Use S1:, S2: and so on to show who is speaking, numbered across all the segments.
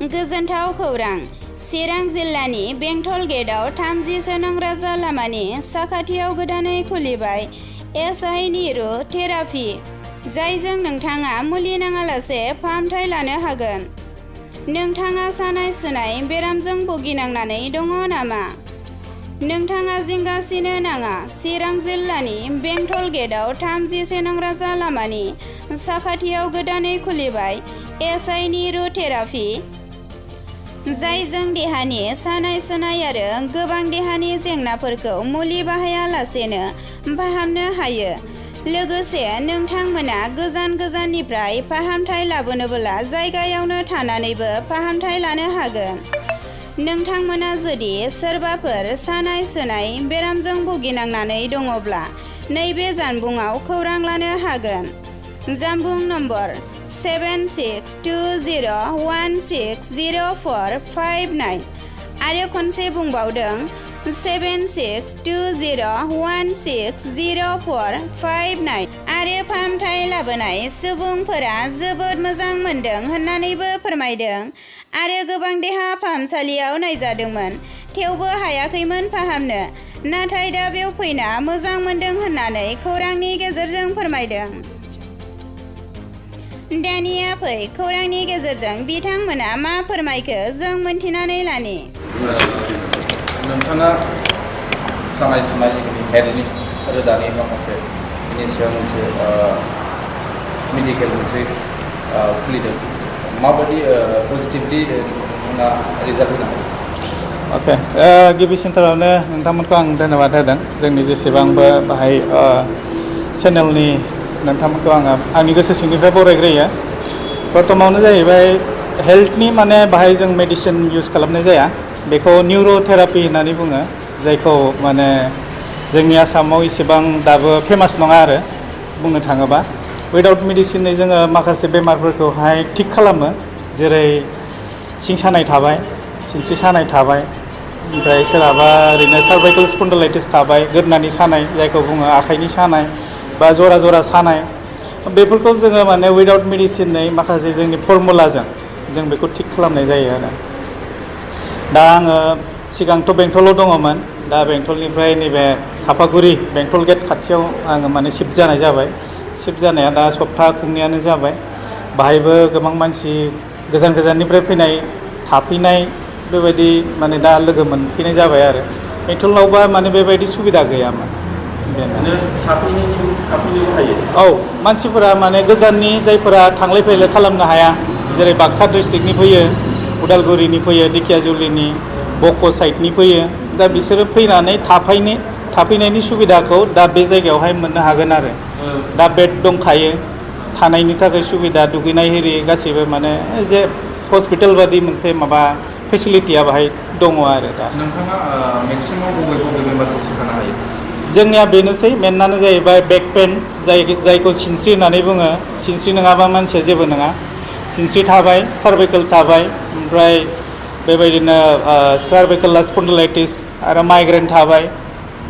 S1: गोजोनथाव खौरां चिरां जिल्लानि बेंटल गेटआव 30 नं राजा लामानि साखाथियाव गोदानै खुलिबाय S.I Neuro थेरापि, जायजों नोंथाङा मुलि नाङालासे फाहामथाय लानो हागोन। नोंथाङा सानाय सुनाय बेरामजों भुगिनांनानै दङ नामा? नोंथाङा जिंगासिनो नाङा। चिरां जिल्लानि बेंटल गेटआव 30 नं राजा लामानि साखाथियाव गोदानै खुलिबाय S.I Neuro थेरापि, जायजों देहानि सानाय सुनाय आरो गोबां देहानि जेंनाफोरखौ मुलि बाहायालासेनो फाहामनो हायो। लोगोसे नोंथांमोना गोजान गोजाननिफ्राय फाहामथाय लाबोनोब्ला जायगायावनो थानानैबो फाहामथाय लानो हागोन। नोंथांमोना जुदि सोरबाफोर सानाय सुनाय बेरामजों भुगिनांनानै दङब्ला नैबे जानबुंआव खौरां लानो हागोन। जानबुं नम्बर 7620160459 आरो खनसे बुंबावदों 7620160459 आरो फाहामथाय लाबोनाय सुबुंफोरा जोबोद मोजां मोनदों होननानैबो फोरमायदों आरो गोबां देहा फाहामसालियाव नायजादोंमोन, थेवबो हायाखैमोन फाहामनो, नाथाय दा बेयाव फैना मोजां मोनदों होननानै खौरांनि गेजेरजों फोरमायदों। दानिया फै खौरांनि गेजेरजों बिथांमोना मा फोरमायखो जों मोनथिनानै लानि।
S2: नोंथाङा सानाय सुनाय हेल्थनि आरो दानि माखासे बिनि सायाव मोनसे मेडिकेल मोनसे खुलिदों, माबायदि पजिटिभलि नोंथाङा रिजाल्ट होनो हायो?
S3: अके, गिबिसिनथारावनो नोंथांमोनखौ आं धन्यबाद होदों। जोंनि जेसेबांबो बाहाय चेनेलनि नोंथांमोनखौ आङो आंनि गोसो सिंनिफ्राय बरायग्रोयो। प्रथमावनो जाहैबाय हेल्थनि माने बाहाय जों मेडिसिन इउज खालामनाय जाया, बेखौ निउर' थेरापि होननानै बुङो, जायखौ माने जोंनि आसामाव इसेबां दाबो फेमास नङा आरो बुंनो थाङोबा। उइदाउट मेडिसिनै जोङो माखासे बेमारफोरखौहाय थिग खालामो, जेरै सिं सानाय थाबाय, सिनस्रि सानाय थाबाय, ओमफ्राय सोरहाबा ओरैनो सार्भाइकेल स्पन्डिलाइटिस थाबाय, गोदनानि सानाय जायखौ बुङो, आखाइनि सानाय बा जरा जरा सानाय, बेफोरखौ जोङो माने उइदाउट मेडिसिनै माखासे जोंनि फर्मुलाजों जों बेखौ थिग खालामनाय जायो आरो। दा आङो सिगांथ' बेंटलाव दङमोन, दा बेंटलनिफ्राय नैबे सापागुरि बेंटल गेट खाथियाव आङो माने शिफ्ट जानाय जाबाय। शिफ्ट जानाया दा सप्ता खुंनायानो जाबाय। बाहायबो गोबां मानसि गोजान गोजाननिफ्राय फैनाय थाफैनाय बेबायदि माने दा लोगो मोनफैनाय जाबाय आरो। बेंटलावबा माने बेबायदि सुबिदा गैयामोन। औ, मानसिफोरा माने गोजाननि जायफोरा थांलाय फैलाय खालामनो हाया, जेरै बाक्सा डिस्ट्रिक्टनि फैयो, उदालगुरिनि फैयो, दिखियाजुलिनि बक' साइडनि फैयो, दा बिसोरो फैनानै थाफैनायनि सुबिदाखौ दा बे जायगायावहाय मोननो हागोन आरो। दा बेड दंखायो, थानायनि थाखाय सुबिदा, दुगैनाय एरि गासैबो माने जे हस्पिटाल बादि मोनसे माबा फेसिलिटिया बाहाय दङ आरो। दा
S2: नोंथाङा मेक्सिमाम बबे बेमारखौ सोखानो हायो?
S3: जोंनिया बेनोसै, मेनानो जाहैबाय बेक पेन, जायखौ सिनस्रि होननानै बुङो। सिनस्रि नङाबा मानसिया जेबो नङा। सिनस्रि थाबाय, सार्भाइकेल थाबाय, ओमफ्राय बेबायदिनो सार्भाइकेल स्पन्डिलाइटिस आरो माइग्रेन थाबाय,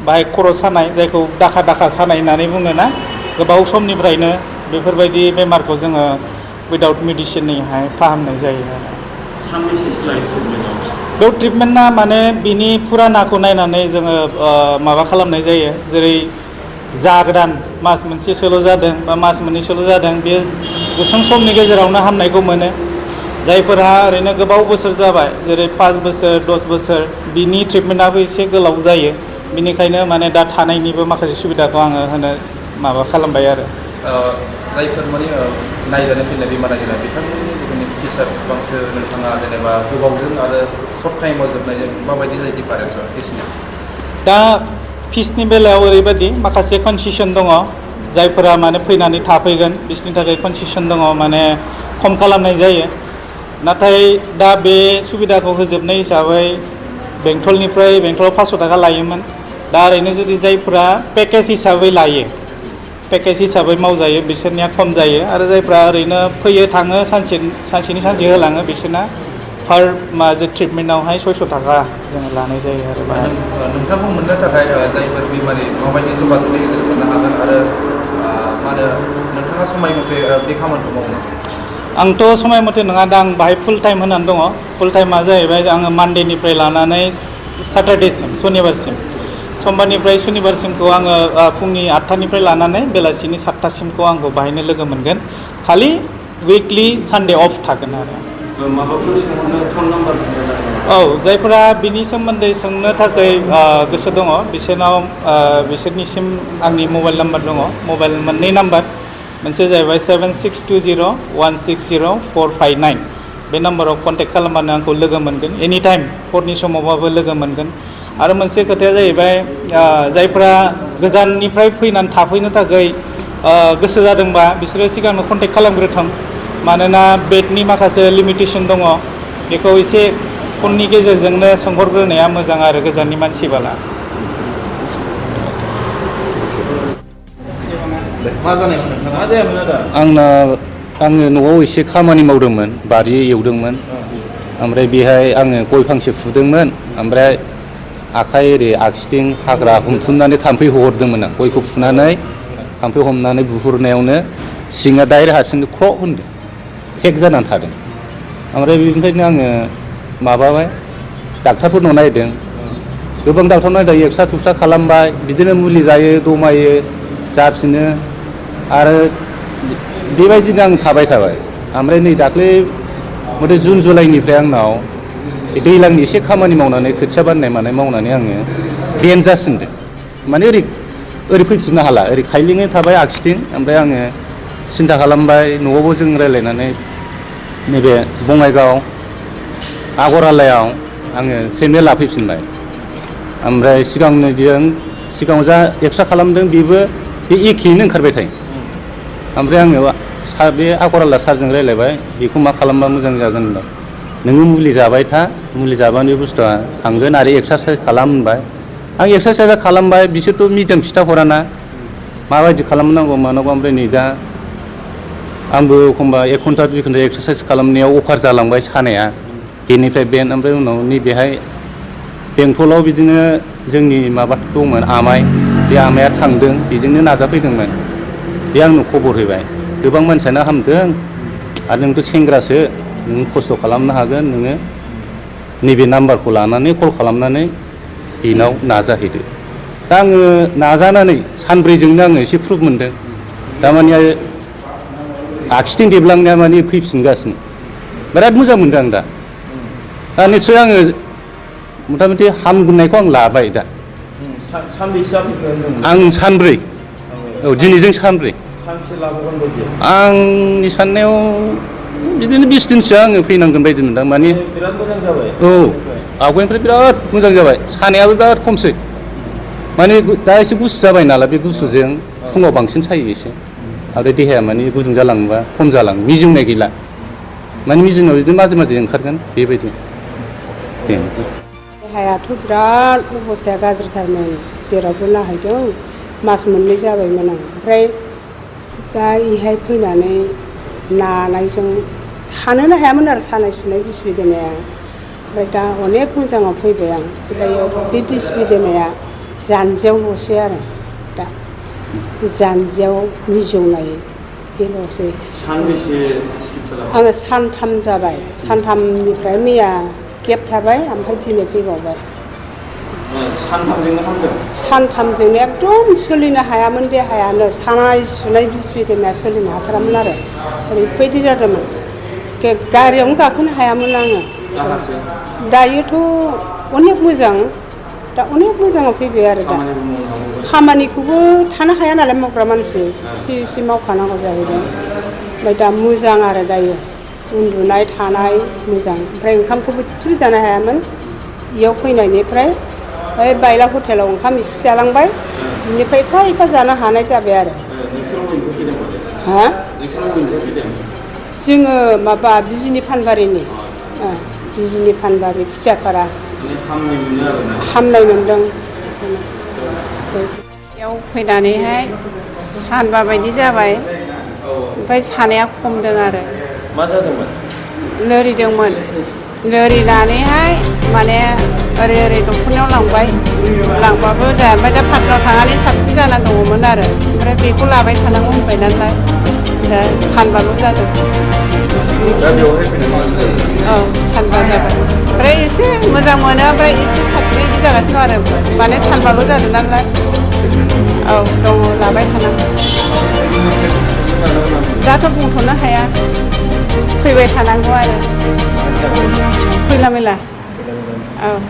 S3: बाहाय खर' सानाय जायखौ दाखा दाखा सानाय होननानै बुङो ना, गोबाव समनिफ्रायनो बेफोरबायदि बेमारखौ जोङो उइदाउट मेडिसिनैहाय फाहामनाय जायो आरो। बेयाव ट्रिटमेन्टआ माने बिनि फुरानाखौ नायनानै जोङो माबा खालामनाय जायो, जेरै जा गोदान मास मोनसेसोल' जादों बा मास मोननैसोल' जादों, बे गुसुं समनि गेजेरावनो हामनायखौ मोनो। जायफोरहा ओरैनो गोबाव बोसोर जाबाय, जेरै 5 बोसोर 10 बोसोर, बिनि ट्रिटमेन्टआबो एसे गोलाव जायो। बेनिखायनो माने दा थानायनिबो माखासे सुबिदाखौ आङो होनो माबा खालामबाय आरो।
S2: जायफोर माने नायजानो फैनाय बेमार नायजानाय बिथांमोननि जिखुनु फिसार बेसेबांसो नोंथाङा जेनेबा गोबावजों आरो सर्ट टाइमाव जोबनायजों माबायदि जायो डिफारेन्सआ फिसनिया?
S3: दा फिसनि बेलायाव ओरैबायदि माखासे कनसेसन दङ, जायफोरा माने फैनानै थाफैगोन बिसोरनि थाखाय कनसेसन दङ, माने खम खालामनाय जायो। नाथाय दा बे सुबिदाखौ होजोबनाय हिसाबै बेंटलाव 500 थाखा लायोमोन, दा ओरैनो जुदि जायफोरा पेकेज हिसाबै लायो, पेकेज हिसाबै मावजायो, बिसोरनिया खम जायो। आरो जायफ्रा ओरैनो फैयो थाङो सानसेनि सानसे होलाङो, बिसोरना पार माजे ट्रिटमेन्टआवहाय 600 थाखा जोङो लानाय जायो आरो।
S2: नोंथांखौ मोननो थाखाय जायफोर बेमारि माबायदि जगाजगनि गेजेरजों मोननो हागोन आरो मा होनो नोंथाङा समाय मथे बे खामानिखौ मावनो?
S3: आंथ' समाय मथे नङा दा आं बाहाय फुल टाइम होनानै दङ फुल टाइमा जाहैबाय आङो मानडेनिफ्राय लानानै सैटारडेसिम सनिबारसिम समबारनिफ्राय सनिबारसिमखौ आङो फुंनि 8टानिफ्राय लानानै बेलासिनि 7टासिमखौ आंखौ बाहायनो लोगो मोनगोन खालि उइकलि सानडे अफ थागोन आरो
S2: माबाफोर सोंहरनो फन नाम्बार
S3: औ जायफोरा बिनि सोमोन्दै सोंनो थाखाय गोसो दङ बिसोरनाव बिसोरनिसिम आंनि मबाइल नाम्बार दङ मबाइल मोननै नाम्बार मोनसे जाहैबाय 7620160459 बे नाम्बाराव कन्टेक्ट खालामबानो आंखौ लोगो मोनगोन एनि टाइम हरनि समावबाबो लोगो मोनगोन आरो मोनसे खोथाया जाहैबाय जायफोरा गोजाननिफ्राय फैनानै थाफैनो थाखाय गोसो जादोंबा बिसोरो सिगांनो कन्टेक्ट खालामग्रोथों मानोना बेडनि माखासे लिमिटेसन दङ बेखौ एसे फननि गेजेरजोंनो सोंहरग्रोनाया मोजां आरो गोजाननि मानसिबाला
S2: मा जानायमोन नोंथाङा मा जायामोन आदा
S4: आङो न'आव एसे खामानि मावदोंमोन बारि एवदोंमोन ओमफ्राय बेहाय आङो गय फांसे फुदोंमोन ओमफ्राय आखाइ ओरै आगसिथिं हाग्रा हमथुमनानै थाम्फै हहरदोंमोन आं गयखौ फुनानै थाम्फै हमनानै बुहरनायावनो सिङा डाइरेक्ट हारसिंनो ख्र' होनदों क्रेक जानानै थादों ओमफ्राय बेनिफ्रायनो आङो माबाबाय डाक्टारफोरनाव नायदों गोबां डाक्टार नायदों एक्सरा थुक्सा खालामबाय बिदिनो मुलि जायो दमायो जाफिनो आरो बेबायदिनो आं थाबाय ओमफ्राय नै दाख्लै मथे जुन जुलाइनिफ्राय आंनाव दैज्लांनि एसे खामानि मावनानै खोथिया बाननाय मानाय मावनानै आङो बेन जासिनदों माने ओरै फैफिननो हाला ओरै खायलेङै थाबाय आगसिथिं ओमफ्राय आङो सिन्था खालामबाय न'आवबो जों रायज्लायनानै नैबे बङाइगाव आगरालायाव आङो ट्रिटमेन्ट लाफैफिनबाय ओमफ्राय सिगाङाव जा एक्सरा खालामदों बेबो बे एखेयैनो ओंखारबाय थायो ओमफ्राय आङो बे आगराला सारजों रायज्लायबाय बेखौ मा खालामबा मोजां जागोन होनबाय नोङो मुलि जाबाय था मुलि जाबानो बे बुस्थुआ थांगोन आरो एक्सारसाइस खालाम होनबाय आं एक्सारसाइस खालामबाय बिसोरथ' मिडियाम खिथाहराना माबायदि खालामनांगौ मानांगौ ओमफ्राय नै दा आंबो एखमबा 1 घन्टा 2 घन्टा एक्सारसाइस खालामनायाव अभार जालांबाय सानाया बेनिफ्राय बेन ओमफ्राय उनाव नैबेहाय बेंटलाव बिदिनो जोंनि माबा दंमोन आमाइ बे आमाइया थांदों बेजोंनो नाजाफैदोंमोन बे आंनो खबर होबाय गोबां मानसियानो हामदों आरो नोंथ' सेंग्रासो नों खस्थ' खालामनो हागोन नोङो नैबे नाम्बारखौ लानानै कल खालामनानै बेनाव नाजाहैदो दा आङो नाजानानै सानब्रैजोंनो आङो एसे प्रुफ मोनदों दामानि आगसिथिं देबलांनाया माने फैफिनगासिनो बिराद मोजां मोनदों आं दा निस्सय आङो मथा मथि हामगोननायखौ आं लाबाय दा
S2: सानबेसे जाफैखो होनदोंमोन
S4: आं सानब्रै औ दिनैजों सानब्रै
S2: सानसे लाबोगोन बायदि
S4: आंनि साननायाव बिदिनो 20 दिनसो आङो फैनांगोन बायदि मोनदों माने
S2: बिराद मोजां जाबाय
S4: औ आवगायनिफ्राय बिराद मोजां जाबाय सानायाबो बिराद खमसै माने दा एसे गुसु जाबाय नालाय बे गुसुजों फुङाव बांसिन सायो एसे आरो देहाया माने गुदुं जालाङोबा खम जालाङो मिजिंनाय गैला माने मिजिंनाव बिदिनो माजे माजे ओंखारगोन बेबायदि
S5: देहायाथ' बिराद अबस्थाया गाज्रिथारमोन जेरावबो नायहैदों मास मोननै जाबायमोन आं ओमफ्राय दा इहाय फैनानै नानायजों थानोनो हायामोन आरो सानाय सुनाय बिस बेदेनाया ओमफ्राय दा अनेक मोजाङाव फैबाय आं दायो बे बिस बेदेनाया जानजियावल'सै आरो दा जानजियाव मिजौनाय बेल'सै
S2: सानबेसे सिकित्सा
S5: आङो सानथाम जाबाय सानथामनिफ्राय मैया गेप थाबाय ओमफ्राय दिनै फैबावबाय
S2: सानथामजोंनो हामदों
S5: सानथामजोंनो एकदम सोलिनो हायामोन देहायानो सानाय सुनाय बिस बेदेनाया सोलिनो हाथारामोन आरो ओरैबायदि जादोंमोन गारियावनो गाखोनो हायामोन आङो दायोथ' अनेक मोजां दा अनेक मोजाङाव फैबाय आरो दा खामानिखौबो थानो हाया नालाय मावग्रा मानसि एसे मावखानांगौ जाहैदों ओमफ्राय दा मोजां आरो दायो उन्दुनाय थानाय मोजां ओमफ्राय ओंखामखौबो थिबो जानो हायामोन इयाव फैनायनिफ्राय ओइ बायला हटेलाव ओंखाम एसे जालांबाय बिनिफ्राय एफा एफा जानो हानाय जाबाय आरो हा जोङो माबा बिजिनि फानबारिनि बिजिनि फानबारि खुथियापारा हामनाय मोनदों बेयाव फैनानैहाय सानबा बायदि जाबाय ओमफ्राय सानाया खमदों आरो
S2: मा जादोंमोन
S5: लोरिदोंमोन लोरिनानैहाय माने ओरै डक्टरनाव लांबाबो जाया ओमफ्राय दा फार्स्टआव थांनानै साबसिन जाना दङमोन आरो ओमफ्राय बेखौ लाबाय थानांगौ होनबाय नालाय दा सानबाल' जादों
S2: दा बेवहाय फैनानै मा जायो?
S5: औ सानबा जाबाय ओमफ्राय एसे मोजां मोनो ओमफ्राय एसे साबसिन बिदि जागासिनो दं आरो माने सानबाल' जादों नालाय औ दङ लाबाय थानांगौ दाथ' बुंथ'नो हाया फैबाय थानांगौ आरो खैला मैला औ